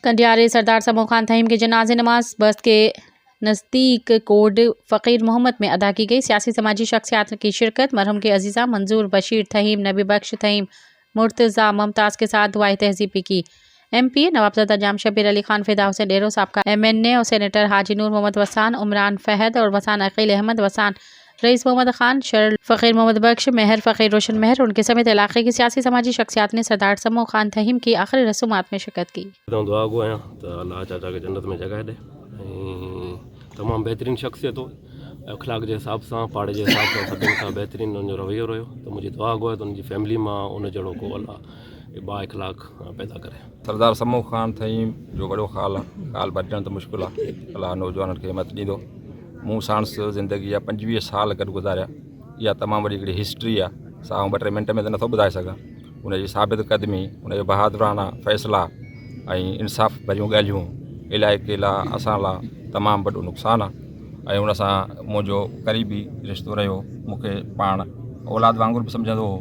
ڪنڊياري سردار سمو خان ٿهيم के जनाजे नमाज बस के नज़दीक कोड फ़कीर मोहम्मद में अदा की गई। सियासी समाजी शख्सियात की शिरकत। मरहूम के अजीज़ा मंजूर बशीर थहीम, नबी बख्श थहीम, मुर्तज़ा मुमताज़ के साथ दुआई तहजीब भी की। एम पी ए नवाबजादा जाम शबीर अली खान, फिदा हुसैन डेरो साहब एम एन ए और सेनेटर हाजी नूर मोहम्मद वसान, उमरान फहद और वसान अकील अहमद वसान, रईस मोहम्मद खान, शर फ़कीर मोहम्मद बख्श मेहर, फ़कीर रोशन मेहर, उनके समेत इलाके की सियासी समाजी शख्सियात ने सरदार समो खान थहीम की आखिरी रसूमात में शिरकत की। दुआ गो आहियां त अलाह चाचा खे जन्नत में जॻह ॾे ऐं तमामु बहितरीन शख़्सियत हो। अख़लाक जे हिसाब सां, पाड़े जे हिसाब सां सभिनी खां बहितरीन हुनजो रवैयो रहियो। त मुंहिंजी दुआ गो आहे त हुनजी फैमिली मां उन जहिड़ो को अलाह बा अख़लाक पैदा करे। सरदार समो खान थहीम जो वॾो ख़ाल आहे, ख़ाल भरिजणु त मुश्किल आहे। अलाह नौजवाननि खे हिमत ॾींदो। मूं साणुसु ज़िंदगी जा 25 साल गॾु गुज़ारिया। इहा तमामु वॾी हिकिड़ी हिस्ट्री आहे, सा आउं ॿ टे मिंट में त नथो ॿुधाए सघां। हुनजी साबित क़दमी, हुनजो बहादुराना फ़ैसिला ऐं इंसाफ़ भरियूं ॻाल्हियूं इलाइक़े लाइ, असां लाइ तमामु वॾो नुक़सानु आहे। ऐं हुन सां मुंहिंजो क़रीबी रिश्तो रहियो। मूंखे पाण औलाद वांगुरु बि सम्झंदो हो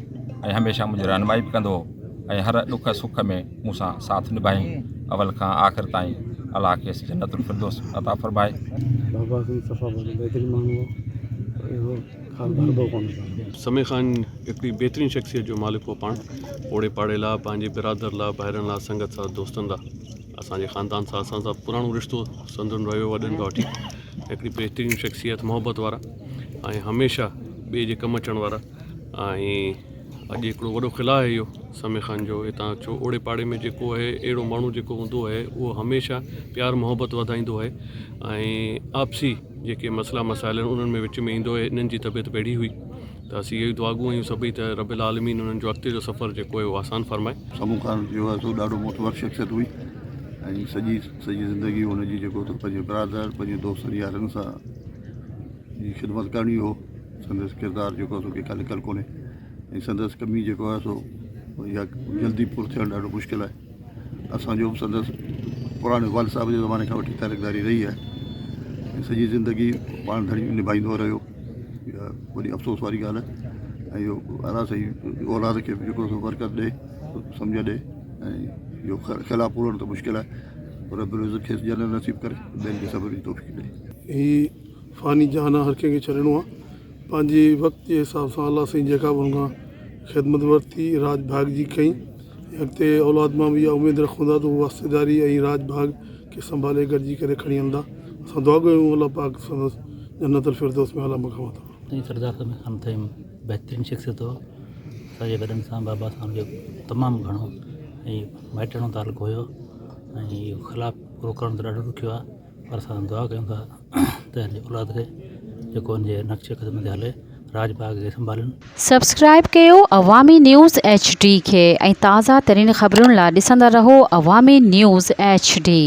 ऐं हमेशह मुंहिंजी रहनुमाई बि कंदो हो ऐं हर ॾुख सुख में मूंसां साथ निभाई अवल खां आख़िर ताईं। अलाह खेसि जन्नतुल फिरदौस अता फ़रमाए। बाबा साईं सफ़ा बहितरीन माण्हू हो, इहो ख़ाल भरिबो कोन्हे पाण। समय ख़ान हिकिड़ी बहितरीन शख़्सियत जो मालिक हो। पाण ओड़े पाड़े लाइ, पंहिंजे बिरादर लाइ, भाइरनि लाइ, संगत सां, दोस्तनि लाइ, असांजे ख़ानदान सां, असां सां पुराणो रिश्तो संदन रहियो वॾनि खां वठी। हिकिड़ी बहितरीन शख़्सियत, मोहबत वारा ऐं हमेशह ॿिए जे कमु अचण वारा। ऐं अॼु हिकिड़ो वॾो ख़िला आहे इहो समय ख़ान जो हितां, छो ओड़े पाड़े में जेको आहे, अहिड़ो माण्हू जेको हूंदो आहे, उहो हमेशह प्यार मोहबत वधाईंदो आहे ऐं आपसी जेके मसइला मसाइल आहिनि, उन्हनि में विच में ईंदो आहे। इन्हनि जी तबियत अहिड़ी हुई त असीं इहो ई दुआ गो आहियूं सभई त रब आलमीन उन्हनि जो अॻिते जो सफ़र जेको आहे, उहो आसान फ़रमाए। समू खान जो आहे सो ॾाढो मोतबर शख़्सियत हुई ऐं सॼी सॼी ज़िंदगी हुनजी जेको त पंहिंजे बिरादर, पंहिंजे दोस्तनि, यारनि सां जी ख़िदमत करणी हो। संदसि किरदारु जेको आहे सो कंहिंखां लिकल कोन्हे ऐं संदसि कमी जेको आहे सो इहा जल्दी पूरो थियणु ॾाढो मुश्किलु आहे। असांजो बि संदसि पुराणे वालिद साहिब जे ज़माने खां वठी तालुकदारी रही आहे ऐं सॼी ज़िंदगी पाण धणी निभाईंदो रहियो। इहा वॾी अफ़सोस वारी ॻाल्हि आहे ऐं इहो अलाह साईं औलाद खे बि जेको सो बरकत ॾे, सम्झ ॾे ऐं इहो ख़िला पूरणु त मुश्किलु आहे, पर रब इज़त खेसि जन्नत नसीब करे, ॿियनि खे सब्र जी तौफ़ीक़ ॾे। ही फ़ानी जहान आहे, हर कंहिंखे छॾिणो आहे। पंहिंजे वक़्त जे हिसाब सां अलाह साईं जेका बि हुन खां ख़िदमत वरिती, राज भाग जी कई, ऐं अॻिते औलाद मां बि इहा उमेद रखूं था त उहो वास्तेदारी ऐं राज भाग खे संभाले गॾिजी करे खणी हलंदा। असां दुआ कयूं, अलाह पाक संदसि जन्नत फिरदौस में आला मक़ाम अता। साईं सरदार समय खान थहीम बहितरीन शख़्सियत हो। असांजे वॾनि सां, बाबा सां हुनजो तमामु घणो ऐं माइटाणो तालुक हुयो ऐं इहो ख़िलाफ़ पूरो करणु त ॾाढो ॾुखियो आहे, पर असां दुआ कयूं था त हिन जे औलाद खे जेको हुन जे नक़्शे क़दम ते हले, राज बाग़ खे संभालनि। सब्सक्राइब कयो अवामी न्यूज़ एच डी खे ऐं ताज़ा तरीन ख़बरुनि लाइ ॾिसंदा रहो अवामी न्यूज़ एच डी।